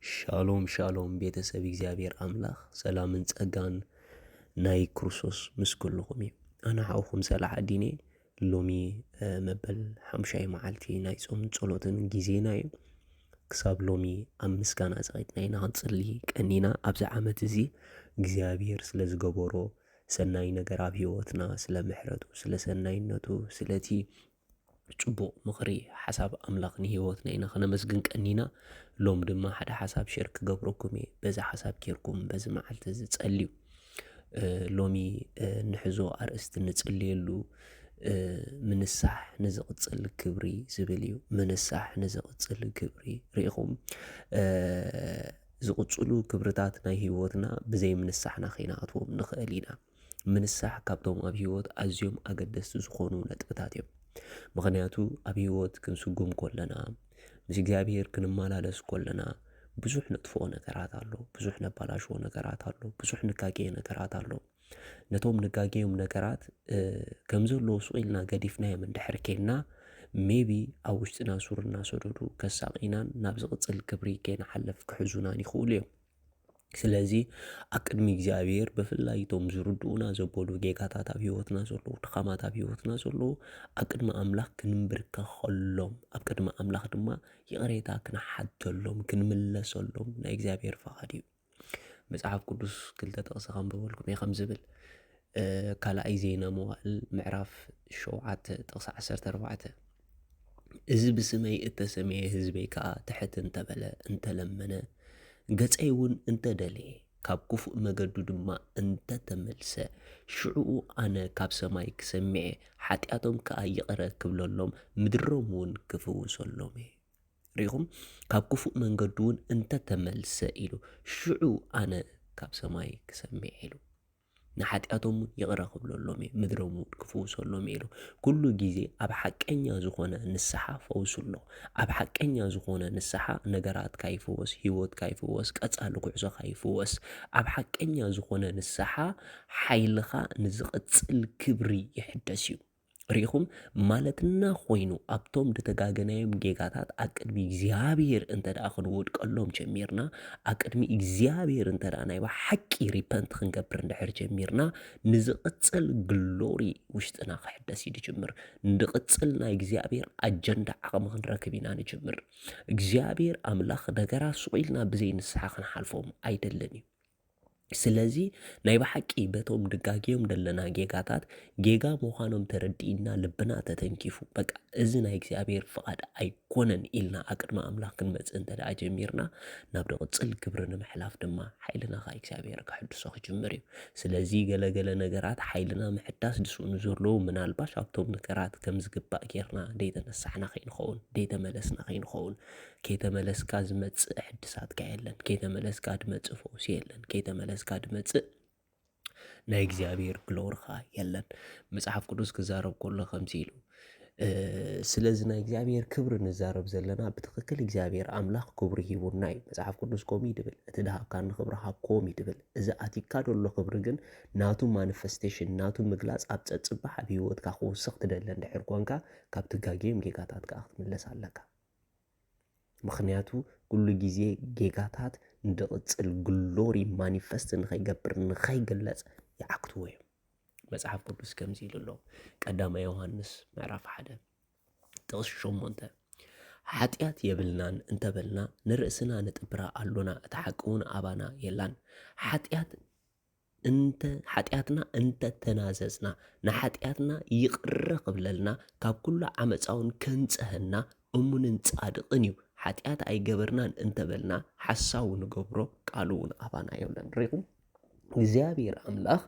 ሻሎም ሻሎም ቤተሰብ እግዚኣብሔር ኣምላኽ ሰላምን ጸጋን ናይ ክርስቶስ ምስ ኩልኹም እዩ። ኣነ ሓውኹም ሰላሕ ኣዲኔ። ሎሚ መበል ሓሙሻይ መዓልቲ ናይ ጾምን ጸሎትን ግዜና እዩ። ክሳብ ሎሚ ኣብ ምስጋና ጸቒጥና ኢና ክንጽሊ ቀኒና። ኣብዚ ዓመት እዚ እግዚኣብሔር ስለ ዝገበሮ ሰናይ ነገር ኣብ ህይወትና፣ ስለ ምሕረቱ፣ ስለ ሰናይነቱ፣ ስለቲ ጽቡቕ ምኽሪ ሓሳብ ኣምላኽ ንህይወትና ኢና ከነመስግን ቀኒና። ሎም ድማ ሓደ ሓሳብ ሸር ክገብረኩም እየ። በዚ ሓሳብ ጌርኩም በዚ መዓልቲ እዚ ጸልዩ። ሎሚ ንሕዞ ኣርእስቲ ንጽልየሉ ምንሳሕ ንዝቕጽል ክብሪ ዝብል እዩ። ምንሳሕ ንዝቕጽል ክብሪ ርኢኹም። ዝቕጽሉ ክብርታት ናይ ህይወትና ብዘይ ምንሳሕና ከይንኣትዎም ንኽእል ኢና። ምንሳሕ ካብቶም ኣብ ህይወት ኣዝዮም ኣገደስቲ ዝኾኑ ነጥብታት እዮም። ምኽንያቱ ኣብ ህይወት ክንስጉም ከለና፣ ምስ እግዚኣብሔር ክንመላለስ ከለና፣ ብዙሕ ነጥፍኦ ነገራት ኣሎ፣ ብዙሕ ነባላሽዎ ነገራት ኣሎ፣ ብዙሕ ንጋጌ ነገራት ኣሎ። ነቶም ንጋጌዮም ነገራት ከም ዘለዉ ስቕ ኢልና ገዲፍናዮም እንድሕር ኬንና፣ ሜቢ ኣብ ውሽጥና ሱር እናሰደዱ ከሳቕይናን ናብ ዝቕጽል ክብሪ ከይንሓልፍ ክሕዙናን ይኽእሉ እዮም። ስለዚ ኣብ ቅድሚ እግዚኣብሔር ብፍላይ እቶም ዝርድኡና ዘበሉ ጌጋታት ኣብ ህይወትና ዘለዉ፣ ድኻማት ኣብ ህይወትና ዘለዉ ኣብ ቅድሚ ኣምላኽ ክንንብርከኸሎም፣ ኣብ ቅድሚ ኣምላኽ ድማ ይቕሬታ ክንሓተሎም፣ ክንምለሰሎም ናይ እግዚኣብሔር ፈቓድ እዩ። መጽሓፍ ቅዱስ ክልተ ጥቕሲ ከንብበልኩም እየ ከም ዝብል ካልኣይ ዜና መዋእል ምዕራፍ ሸውዓተ ጥቕሲ ዓሰርተ ኣርባዕተ፣ እዚ ብስመይ እተሰምየ ህዝበይ ከኣ ትሕት እንተበለ እንተለመነ፣ ገጸይ እውን እንተደለየ፣ ካብ ክፉእ መገዱ ድማ እንተተመልሰ፣ ሽዕኡ ኣነ ካብ ሰማይ ክሰምዔ፣ ሓጢኣቶም ከኣ ይቕረ ክብለሎም፣ ምድሮም እውን ክፍውሰሎም እየ። ርኢኹም፣ ካብ ክፉእ መንገዱ እውን እንተተመልሰ ኢሉ፣ ሽዑ ኣነ ካብ ሰማይ ክሰምዕ ኢሉ። ንሓጢኣቶም እውን ይቕረ ክብለሎም እየ፣ ምድሮም እውን ክፍውሰሎም እየ ኢሉ። ኩሉ ግዜ ኣብ ሓቀኛ ዝኾነ ንስሓ ፈውሱ ኣሎ። ኣብ ሓቀኛ ዝኾነ ንስሓ ነገራትካ ይፍወስ፣ ህይወትካ ይፍወስ፣ ቀጻሊ ጉዕዞኻ ይፍወስ። ኣብ ሓቀኛ ዝኾነ ንስሓ ሓይልኻ ንዝቕጽል ክብሪ ይሕደስ እዩ። ርኢኹም፣ ማለትና ኮይኑ ኣብቶም ድተጋገናዮም ጌጋታት ኣብ ቅድሚ እግዚኣብሔር እንተ ደኣ ክንወድቀሎም ጀሚርና፣ ኣብ ቅድሚ እግዚኣብሔር እንተ ደኣ ናይ ብሓቂ ሪፐንት ክንገብር እንድሕር ጀሚርና፣ ንዝቕጽል ግሎሪ ውሽጥና ክሕደስ እዩ ዝጅምር። ንዝቕጽል ናይ እግዚኣብሔር ኣጀንዳ ዓቕሚ ክንረክብ ኢና ንጅምር። እግዚኣብሔር ኣምላኽ ነገራት ስቕ ኢልና ብዘይ ንስሓ ክንሓልፎም ኣይደልን እዩ። ስለዚ ናይ ብሓቂ በቶም ድጋግዮም ዘለና ጌጋታት ጌጋ ምዃኖም ተረዲእና ልብና ተተንኪፉ፣ በቃ እዚ ናይ እግዚኣብሔር ፍቓድ ኣይኮነን ኢልና ኣቅድሚ ኣምላኽ ክንመጽእ እንተ ደኣ ጀሚርና፣ ናብ ድቕጽል ክብሪ ንምሕላፍ ድማ ሓይልና ከኣ እግዚኣብሔር ከሕድሶ ክጅምር እዩ። ስለዚ ገለገለ ነገራት ሓይልና ምሕዳስ ዝስእኑ ዘለዉ፣ ምናልባሽ ኣብቶም ነገራት ከም ዝግባእ ጌርና ደይተነሳሕና ከይንኸውን፣ ደይተመለስና ከይንኸውን፣ ከይተመለስካ ዝመጽእ ሕድሳትካ የለን። ከይተመለስካ ድመጽእ ፈውሲ የለን። ከይተመለስካ ድመጽእ ናይ እግዚኣብሔር ግሎርኻ የለን። መጽሓፍ ቅዱስ ክዛረብ ከሎ ከምዚ ኢሉ፣ እ፣ ስለዚ ናይ እግዚኣብሔር ክብሪ ንዛረብ ዘለና ብትኽክል እግዚኣብሔር ኣምላኽ ክብሪ ሂቡና እዩ። መጽሓፍ ቅዱስ ከምኡ እዩ ድብል፣ "እቲ ድሃብካኒ ክብሪ ሃብክዎም" እዩ ድብል። እዚ ኣቲካ ደሎ ክብሪ ግን ናቱ ማኒፌስቴሽን፣ ናቱ ምግላጽ ኣብ ጸጽባሕ ኣብ ህይወትካ ክውስኽ ትደሊ እንድሕር ኮንካ፣ ካብ ትጋገዮም ጌጋታት ከኣ ክትምለስ ኣለካ። ምኽንያቱ ኩሉ ግዜ ጌጋታት ንድቕጽል ግሎሪ ማኒፈስት ንኸይገብር፣ ንኸይግለጽ ይዓክትዎ እዮም። መጽሓፍ ቅዱስ ከምዚ ኢሉ ኣሎ። ቀዳማይ ዮሃንስ ምዕራፍ ሓደ ጥቕሲ ሸሞንተ፣ "ሓጢኣት የብልናን እንተበልና ንርእስና ንጥብራ ኣሎና፣ እቲ ሓቂ እውን ኣባና የላን። ሓጢኣት እንተ፣ ሓጢኣትና እንተ ተናዘዝና፣ ንሓጢኣትና ይቕረ ክብለልና፣ ካብ ኩሉ ዓመጻ እውን ከንጽሀና እሙንን ጻድቕን እዩ። ሓጢኣት ኣይገበርናን እንተበልና፣ ሓሳዊ ንገብሮ፣ ቃሉ እውን ኣባና የብለን።" ርኢኹም? እግዚኣብሔር ኣምላኽ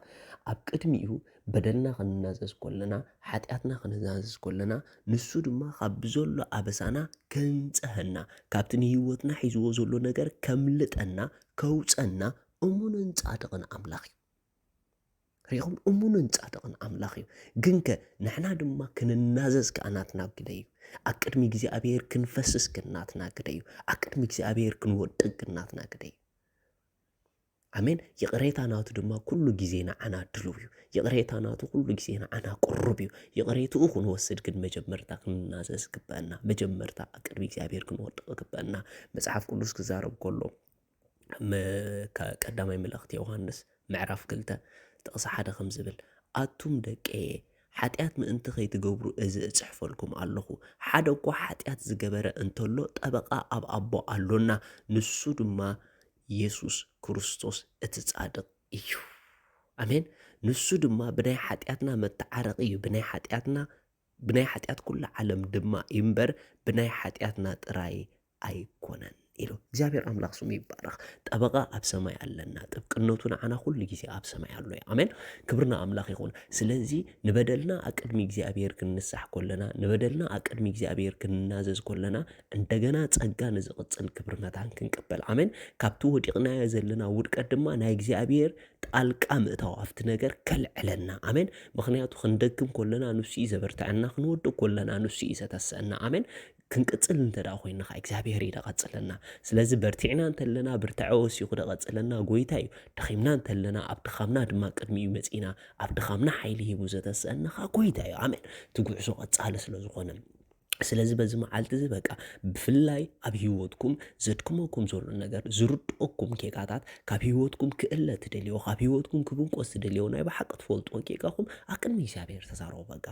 ኣብ ቅድሚኡ በደልና ክንናዘዝ ከለና፣ ሓጢኣትና ክንናዘዝ ከለና፣ ንሱ ድማ ካብ ብዘሎ ኣበሳና ከንጽሀና፣ ካብቲ ንህይወትና ሒዝዎ ዘሎ ነገር ከምልጠና፣ ከውጸና እሙንን ጻድቕን ኣምላኽ እዩ። ርኢኹም? እሙንን ጻድቕን ኣምላኽ እዩ። ግንከ ንሕና ድማ ክንናዘዝ ከኣ ናትና ግደ እዩ። ኣብ ቅድሚ እግዚኣብሔር ክንፈስስ ግን ናትና ግደ እዩ። ኣብ ቅድሚ እግዚኣብሔር ክንወድቅ ግን ናትና ግደ እዩ። ኣሜን። ይቕሬታ ናቱ ድማ ኩሉ ግዜ ንዓና ድሉው እዩ። ይቕሬታ ናቱ ኩሉ ግዜ ንዓና ቅሩብ እዩ። ይቕሬትኡ ክንወስድ ግን መጀመርታ ክንናዘዝ ግበአና። መጀመርታ ኣብ ቅድሚ እግዚኣብሔር ክንወድቕ ግበአና። መጽሓፍ ቅዱስ ክዛረብ ከሎ፣ ቀዳማይ መልእኽቲ ዮሃንስ ምዕራፍ ክልተ ጥቕሲ ሓደ ከም ዝብል፣ ኣቱም ደቀየ፣ ሓጢኣት ምእንቲ ከይትገብሩ እዚ እጽሕፈልኩም ኣለኹ። ሓደ እኳ ሓጢኣት ዝገበረ እንተሎ፣ ጠበቓ ኣብ ኣቦ ኣሎና፣ ንሱ ድማ የሱስ ክርስቶስ እቲ ጻድቕ እዩ። ኣሜን። ንሱ ድማ ብናይ ሓጢኣትና መተዓረቒ እዩ። ብናይ ሓጢኣትና፣ ብናይ ሓጢኣት ኩላ ዓለም ድማ እዩ እምበር፣ ብናይ ሓጢኣትና ጥራይ ኣይኮነን ኢሉ። እግዚኣብሔር ኣምላኽ ስሙ ይባረኽ። ጠበቓ ኣብ ሰማይ ኣለና። ጥብቅነቱ ንዓና ኩሉ ግዜ ኣብ ሰማይ ኣሎ እዩ። ኣሜን። ክብርና ኣምላኽ ይኹን። ስለዚ ንበደልና ኣብ ቅድሚ እግዚኣብሔር ክንንሳሕ ከለና፣ ንበደልና ኣብ ቅድሚ እግዚኣብሔር ክንናዘዝ ከለና፣ እንደገና ጸጋ ንዝቕጽል ክብሪ መታን ክንቅበል። ኣሜን። ካብቲ ወዲቕናዮ ዘለና ውድቀት ድማ ናይ እግዚኣብሔር ጣልቃ ምእታው ኣብቲ ነገር ከልዕለና። ኣሜን። ምኽንያቱ ክንደክም ከለና ንሱ እዩ ዘበርትዐና፣ ክንወድቅ ከለና ንሱ እዩ ዘተስአና። ኣሜን። ክንቅጽል እንተ ደኣ ኮይንና ኸዓ እግዚኣብሔር እዩ ደቐጽለና። ስለዚ በርቲዕና እንተለና ብርትዐ ወሲኹ ደቐጽለና ጎይታ እዩ። ደኺምና እንተለና ኣብ ድኻምና ድማ ቅድሚኡ መጺእና ኣብ ድኻምና ሓይሊ ሂቡ ዘተስአና ኸዓ ጎይታ እዩ። ኣሜን። እቲ ጉዕዞ ቀጻሊ ስለ ዝኾነ ስለዚ በዚ መዓልቲ እዚ በቃ ብፍላይ ኣብ ህይወትኩም ዘድክመኩም ዘሎ ነገር ዝርድኦኩም ኬካታት ካብ ህይወትኩም ክእለ ትደልዮ ካብ ህይወትኩም ክብንቆስ ትደልዮ ናይ ብሓቂ ትፈልጥዎ ኬካኹም ኣብ ቅድሚ እግዚኣብሔር ተዛረቡ። በቃ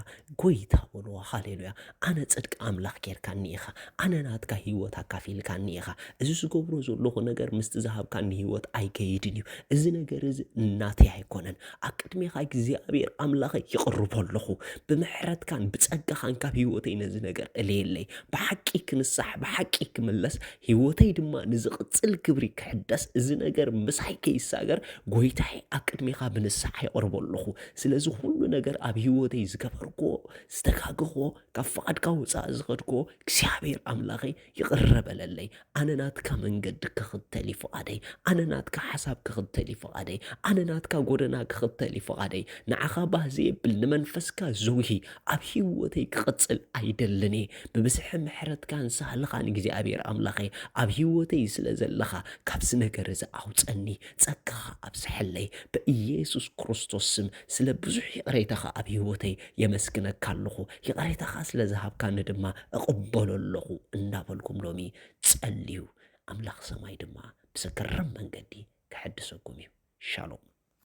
ጎይታ በልዎ። ሃሌሉያ። ኣነ ጽድቂ ኣምላኽ ጌርካኒ ኢኻ። ኣነ ናትካ ህይወት ኣካፊልካኒ ኢኻ። እዚ ዝገብሮ ዘለኹ ነገር ምስቲ ዝሃብካኒ ህይወት ኣይከይድን እዩ። እዚ ነገር እዚ ናተይ ኣይኮነን። ኣብ ቅድሜኻ እግዚኣብሔር ኣምላኸይ ይቕርቦ ኣለኹ። ብምሕረትካን ብጸጋኻን ካብ ህይወተይ ነዚ ነገር እለየለይ። ብሓቂ ክንሳሕ፣ ብሓቂ ክምለስ፣ ህይወተይ ድማ ንዝቕጽል ክብሪ ክሕደስ፣ እዚ ነገር ምሳይ ከይሳገር ጎይታይ ኣብ ቅድሜኻ ብንስሓ ይቕርቦ ኣለኹ። ስለዚ ኩሉ ነገር ኣብ ህይወተይ ዝገበርክዎ፣ ዝተጋገኽዎ፣ ካብ ፍቓድካ ወጻኢ ዝኸድክዎ እግዚኣብሔር ኣምላኸይ ይቕረ በለለይ። ኣነ ናትካ መንገዲ ክኽተል እዩ ፍቓደይ። ኣነ ናትካ ሓሳብ ክኽተል እዩ ፍቓደይ። ኣነ ናትካ ጎደና ክኽተል እዩ ፍቓደይ። ንዓኻ ባህ ዘየብል ንመንፈስካ ዘውሂ ኣብ ህይወተይ ክቕጽል ኣይደልን እየ። ብብዝሒ ምሕረትካን ሳህልኻን እግዚኣብሔር ኣምላኸይ ኣብ ህይወተይ ስለ ዘለኻ ካብዚ ነገር እዚ ኣውጸኒ። ጸጋኻ ኣብዝሐለይ። ብኢየሱስ ክርስቶስ ስም ስለ ብዙሕ ይቕሬታኻ ኣብ ህይወተይ የመስግነካ ኣለኹ። ይቕሬታኻ ስለ ዝሃብካኒ ድማ እቕበሎ ኣለኹ እንዳበልኩም ሎሚ ጸልዩ። ኣምላኽ ሰማይ ድማ ብዘገርም መንገዲ ክሕድሰኩም እዩ። ሻሎም።